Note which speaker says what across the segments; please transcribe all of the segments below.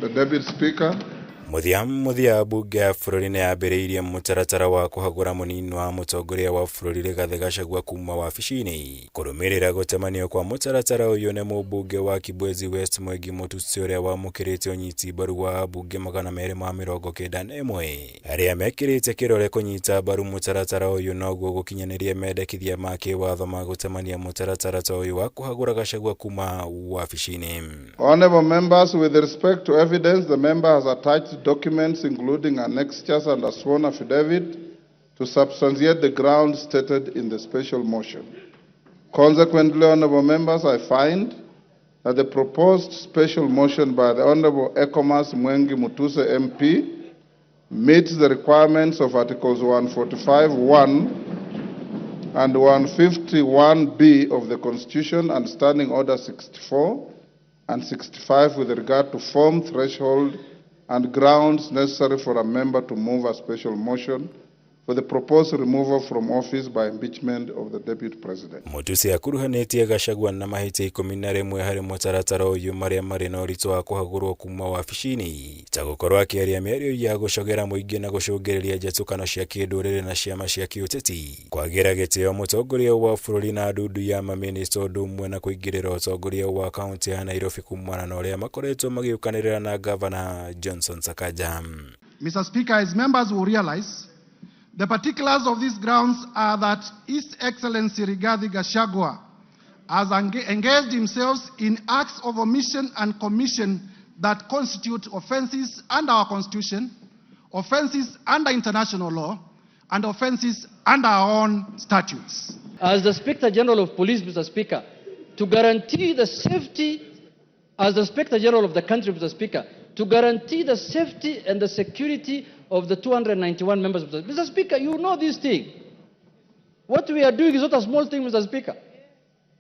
Speaker 1: The Deputy Speaker.
Speaker 2: Mũthia mũthia, mbunge ya bũrũri nĩ yambĩrĩirie mũtaratara wa kũhagũra mũnini wa mũtongoria wa bũrũri Rigathĩ Gachagua kuma wabici-inĩ, kũrũmĩrĩra gũtemanio kwa mũtaratara ũyũ nĩ mũmbunge wa Kibwezi West Mwengi Mutuse, ũrĩa wamũkĩrĩte ũnyiti mbaru wa ambunge 291 arĩa mekĩrĩte kĩrore kũnyita mbaru mũtaratara ũyũ, noguo gũkinyanĩria mendekithia ma kĩwatho ma gũtemania mũtaratara ta ũyũ wa kũhagũra Gachagua kuma wabici-inĩ.
Speaker 1: Honorable members, with respect to evidence, the member has attached documents including annexures and a sworn affidavit to substantiate the grounds stated in the special motion. Consequently, honorable members, I find that the proposed special motion by the Honorable Ecomas Mwengi Mutuse MP meets the requirements of Articles 145(1) and 151B of the Constitution and Standing Order 64 and 65 with regard to form, threshold, and grounds necessary for a member to move a special motion for the proposed removal from office by impeachment of the Deputy President.
Speaker 2: Mutuse akuruhanĩtie Gachagua na mahĩtia 11 harĩ mũtaratara ũyũ, marĩa marĩ na ũritũ wa kũhagũrwo kuma wabici-inĩ, ta gũkorwo akĩaria mĩario ya gũcogera mũingĩ na gũcũngĩrĩria njatũkano cia kĩndũrĩrĩ na ciama cia kĩũteti, kwagĩra gĩtĩo mũtongoria wa bũrũri na ndundu ya mamĩnĩsta, ũndũ ũmwe na kũingĩrĩra ũtongoria wa kaunti ya Nairobi kumana na ũrĩa makoretwo magĩũkanĩrĩra na Gavana Johnson Sakaja.
Speaker 3: Mr. Speaker, as members will realize, the particulars of these grounds are that His Excellency Rigathi Gachagua has engaged himself in acts of omission and commission that constitute offenses under our Constitution, offenses under international law, and offenses under our own statutes.
Speaker 4: As the Inspector General of Police, Mr. Speaker, to guarantee the safety, as the Inspector General of the country, Mr. Speaker, to guarantee the safety and the security of the 291 members of the. Mr. Speaker, you know this thing. What we are doing is not a small thing, Mr. Speaker.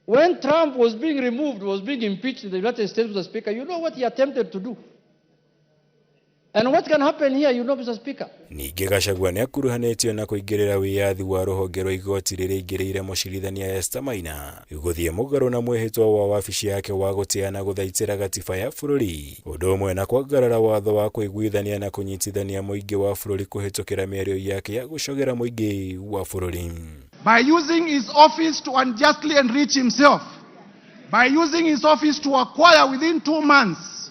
Speaker 4: When Trump was being removed, was being impeached in the United States, Mr. Speaker, you know what he attempted to do. And what can happen here, Mr. Speaker.
Speaker 2: Ningĩ Gachagua nĩ akuruhanĩtio na kũingĩrĩra wĩyathi wa rũhonge rwa igoti rĩrĩa aingĩrĩire mũcirithania Esther Maina, gũthiĩ mũgarũ na mwĩhĩtwa wa wabici yake wa gũtĩa na gũthaitĩra gatiba ya bũrũri, ũndũ ũmwe na kwangarara watho wa kũiguithania na kũnyitithania mũingĩ wa bũrũri kũhĩtũkĩra mĩario yake ya gũcogera mũingĩ wa bũrũri.
Speaker 3: By using his office to unjustly enrich himself, by using his office to acquire within 2 months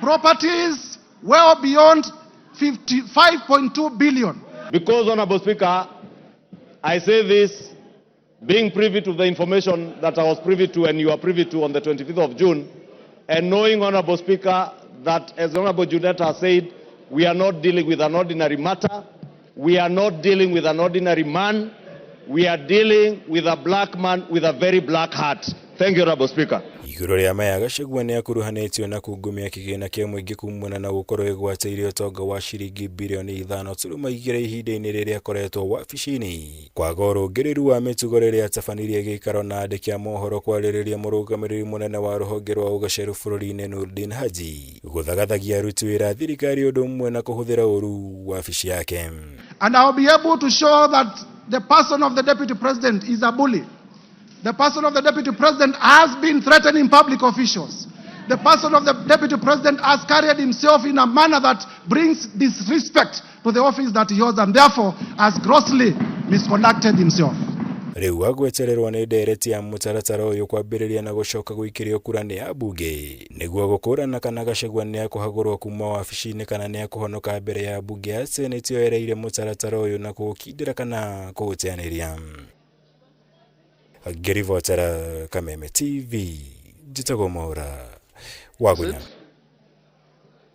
Speaker 3: properties well beyond 55.2 billion.
Speaker 5: Because, Honorable Speaker, I say this being privy to the information that I was privy to and you are privy to on the 25th of June, and knowing, Honorable Speaker, that as Honorable Juneta has said, we are not dealing with an ordinary matter, we are not dealing with an ordinary man, we are dealing with a black man with a very black heart. Thank you, Honorable Speaker.
Speaker 2: Igũrũ rĩa maya, Gachagua nĩ akuruhanĩtio na kungumia kĩgĩna kĩa mũingĩ kumana na gũkorwo ĩgwatĩire ũtonga wa ciringi birioni 5.2 ihinda-inĩ rĩrĩa akoretwo wabici-inĩ, kwaga ũrũngĩrĩru wa mĩtugo rĩrĩa atabanirie gĩikaro na andĩki a mohoro kwarĩrĩria mũrũgamĩrĩri mũnene wa rũhonge rwa ũgaceru bũrũri-inĩ Nurdin Haji, gũthagathagia aruti wĩra a thirikari, ũndũ ũmwe na kũhũthĩra ũru wabici yake.
Speaker 3: And I'll be able to show that the person of the Deputy President is a bully. The person of the Deputy President has been threatening public officials. The person of the Deputy President has carried himself in a manner that brings disrespect to the office that he holds and therefore has grossly misconducted himself.
Speaker 2: Rĩu agwetererwo nĩ ndereti ya mũtaratara ũyũ kwambĩrĩria na gũcoka gũikĩrio kura nĩ ambunge nĩguo gũkũrana kana Gachagua nĩ akũhagũrwo kuma wabici-inĩ kana nĩ akũhonoka mbere ya mbunge ya Senate yoereire mũtaratara ũyũ na kũũkindĩra kana kũũteanĩria. Ngĩribotera Kameme TV, njĩtagwo Mwaura Wagunya.